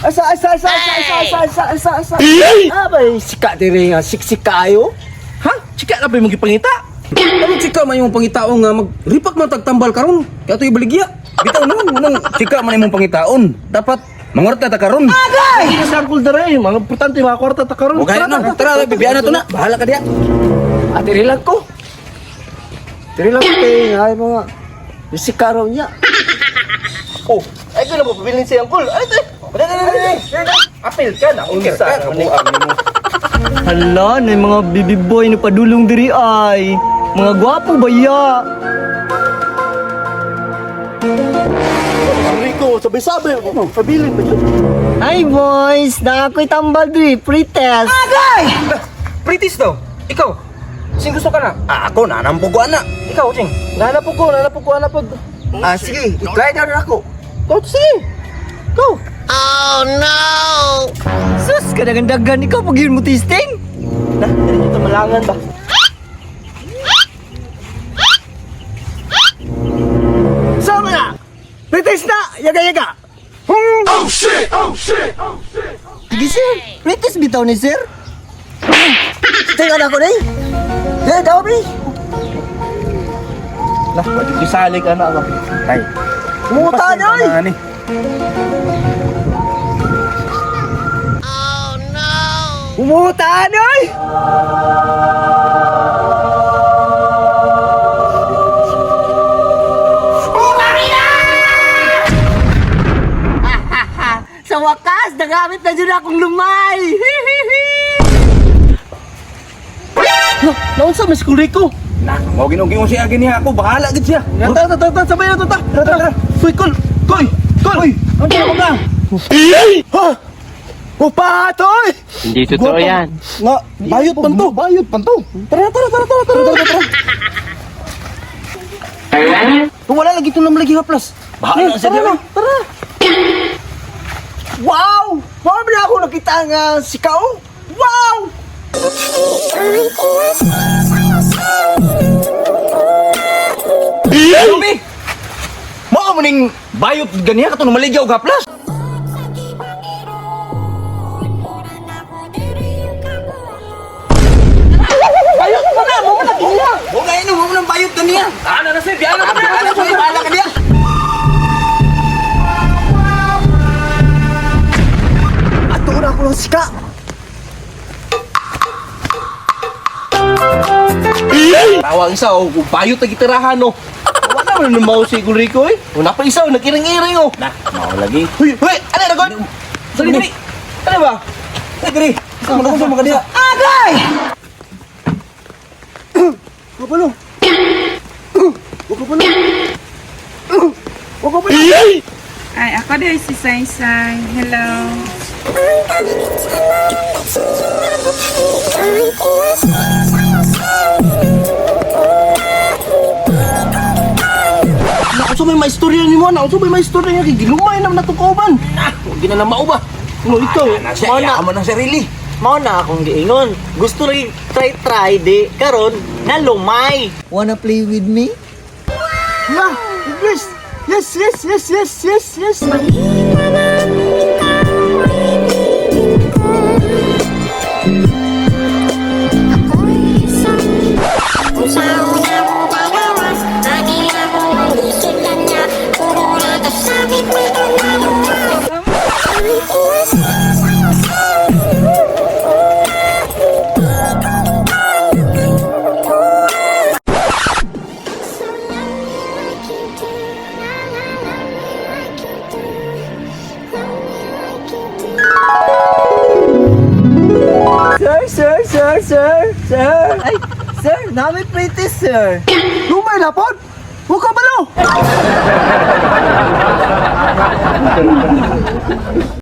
Asa, asa, asa, asa, asa, asa, asa, asa, asa. Ah, bay, sika diri nga, siksik kaayo. Ha? Chika na ba yung gipangita? Anong chika man yung pangitaon nga magripak man tagtambal karon? Kaya to'y baligya. Bitaw noon, unang chika man imong pangitaon. Dapat mangorta ta karon. Hindi na sa Uncle Dere. Mga importante, mga kwarta ta karon. Huwag no, tara, bibiyaan na to na. Bahala ka diya. Ah, diri lang ko. Diri lang ko kay nga mga sika raw niya. Oh, ay ko na mo pabilin si Uncle. Ay, ay. Dali, dali, dali. Apil ka na. Unsa Ka, kabuang nimo. Hala, na mga baby boy na padulong diri ay. Mga gwapo ba ya? Rico, sabi-sabi. Pabilin pa yun. Hi boys, na ako'y tambal diri, pretest. British daw. Ikaw. Sing gusto ka na? Ah, ako na nampugo ana. Ikaw, Ching. Nanapog ko, nanapog ko, nanapog. Ah, sige, i-try na rin ako. Go, sige. Go. Sus, kadagandagan ikaw pag yun mo testing. Na, dali dito malangan ba? Sama na! Pretest na! Yaga, yaga! Sige sir, pretest bitaw ni sir. Tingnan ako ni. Eh, daw, bi. Lah, wajib gisalig ana ba? Ay. Muta na, oy! Ani. Umuta na, oy! Sa wakas, nagamit na dyan akong lumay. No, naunsa mas Uncle Rico? Na, mao ginugingon siya gini ako, bahala gid siya. Tara, tara, tara, sabay na to, ta. Tara, tara. Uy, Kol. Koy, Kol. Uy, ano ka ka? Ha? Upatoy! Hindi totoo yan. Nga, bayot pan to. Bayot pan to. Tara, tara, tara, tara, tara, tara, tara. Kung wala lagi itong lagi haplas. Bahala siya Tara diya. na, tara. Wow! Wow na ako nakita nga sikaw. Wow! Ano bi? Mao mo ning bayot ganiya katong maligya og haplas. Bayot pa na, mo na kiniya. Mo na ino mo nang bayot ganiya. Ana na siya, biya na. Bahala siya, bahala ka diya. Ato na ako ng sika. Tawag isa oh, kung bayot na gitirahan oh. Wala man nang mao si Uncle Rico eh. Wala pa isa oh, nag-iring-iring oh. Na, mao lagi. Huy, huy, ano na god? Dali, dali. Ano ba? Ay, diri. Sa mga sa mga diya. Agay! Kapalo. Kapalo. Kapalo. Ay, ako din si Sai Sai. Hello. Naunsa may maistorya nimo, naunsa may maistorya niya kay gilumay naman natong kauban. Na, huwag gina na mao ba. No, ikaw. Na siya, iya mo ng sarili. Mao na akong giingon. Gusto lagi try-try di karon na lumay. Wanna play with me? Yeah, English. Yes, yes, yes, yes, yes, yes. Sir, sir, sir, sir, sir. Ay, sir, nami pretest sir. Lumay na pod. Huwag ka balo.